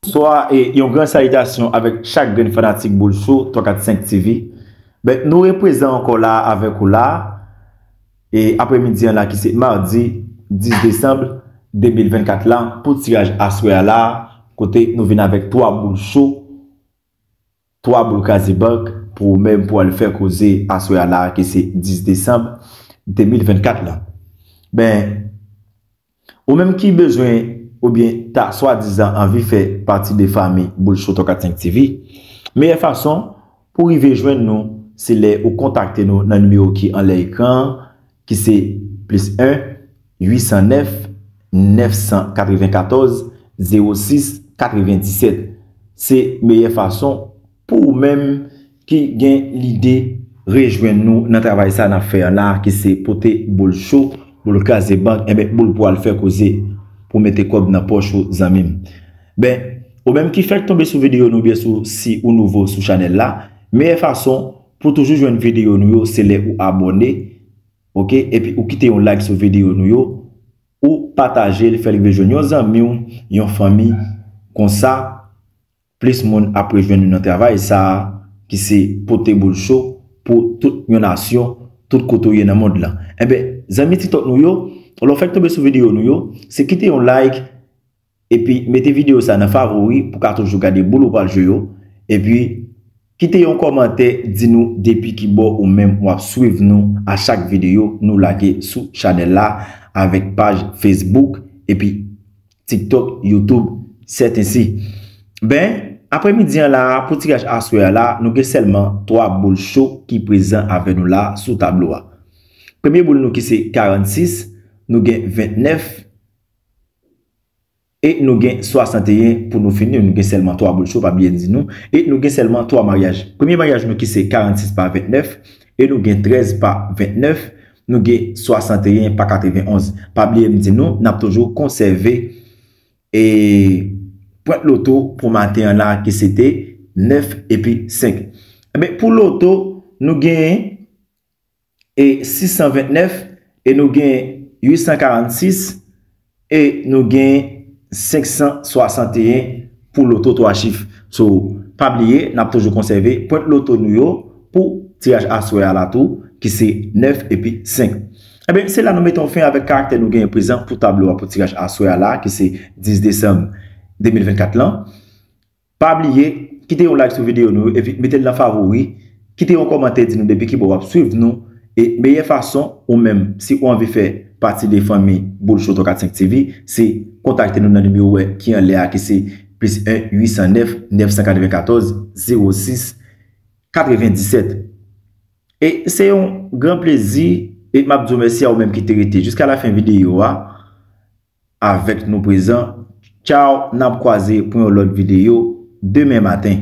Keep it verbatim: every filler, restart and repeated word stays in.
Bonswa e yon gran salitasyon avèk chak grenn fanatik Boul Show twa kat senk T V. Ben, nou reprezan ankò la avèk ou la. E apremidi an la ki se madi dis desanm de mil vennkat la pou tiraj aswè a la, kote nou vin avèk twa boul cho, twa boul kraze bank pou ou menm pou al fè koze aswè a la ki se dis desanm de mil vennkat la. Ben, ou menm ki bezwen oubyen ta swadizan anvi fè pati de fanmi Boul Show twa kat senk T V, meyè fason pou rive jwenn nou se lè ou kontakte nou nan nimewo ki anlè ekran an, ki se plis en uit san nèf nèf san katrevenkatòz zewo sis katrevendiset. Se meyè fason pou ou menm ki gen lide rejwenn nou nan travay sa n ap fè an la, ki se pote boul cho, boul kraze bank, enben boul pou al fè koze, pou mete kòb nan pòch ou, zanmi m. Ben, ou menm ki fèk tonbe sou videyo nou, byen sou, si ou nouvo sou chanèl la, meyè fason pou toujou jwenn videyo nou yo se lè ou abòne, oke, epi ou kite yon like sou videyo nou yo, ou pataje l, fè l rive jwenn yon zanmi w, yon fanmi, konsa plis moun ap rejwenn nou nan travay sa a, ki se pote boul cho pou tout yon nasyon, tout kote w ye nan mond lan. Enben, zanmi TikTok nou yo, lè w fèk tonbe sou videyo nou yo, se kite yon like, epi mete videyo sa nan favori pou ka toujou gade boul ou pral jwe yo, epi kite yon kòmantè, di nou depi ki bò ou menm w ap swiv nou a chak videyo nou lage sou chanèl la avèk paj Facebook, epi TikTok, YouTube, sètensi. Ben, apremidi an la, pou tiraj aswè a la, nou gen sèlman twa boul cho ki prezan avè nou la sou tablo a. Premye boul nou ki se karannsis, nou gen ventnèf, e nou gen swasanteyen pou nou fini. Nou gen sèlman twa boul cho, pa bliye m di nou. E nou gen sèlman twa maryaj. Premye maryaj nou ki se karannsis pa ventnèf, e nou gen trèz pa ventnèf, nou gen swasanteyen pa katrevenonz. Pa bliye m di nou, n ap toujou konsève e pwent loto pou maten an la ki se te nèf epi senk. Enben, pou loto, nou gen e sis san ventnèf, e nou gen uit san karannsis, e nou gen senk san swasanteyen pou loto twa chif. So, pa bliye, n ap toujou konsève pwent loto nou yo pou tiraj aswè a la tou, ki se nèf epi senk. Enben, se la nou mete yon fen avèk karaktè nou genyen prezan pou tablo a pou tiraj aswè a la, ki se dis desanm de mil vennkat lan. Pa bliye, kite yon like sou videyo nou yo, epi mete l nan favori, kite yon kòmantè, di nou depi ki bò w ap swiv nou, e meyè fason, ou menm, si ou anvi fè pati de fanmi Boul Show twa kat senk T V, se kontakte nou nan nimewo ki anlè a, ki se plis en uit san nèf nèf san katrevenkatòz zewo sis katrevendisèt. E se yon gran plezi, e m ap di w mèsi a ou menm ki te rete jiska lafen videyo a avèk nou prezan. Tchaw, n ap kwaze pou yon lòt videyo demen maten.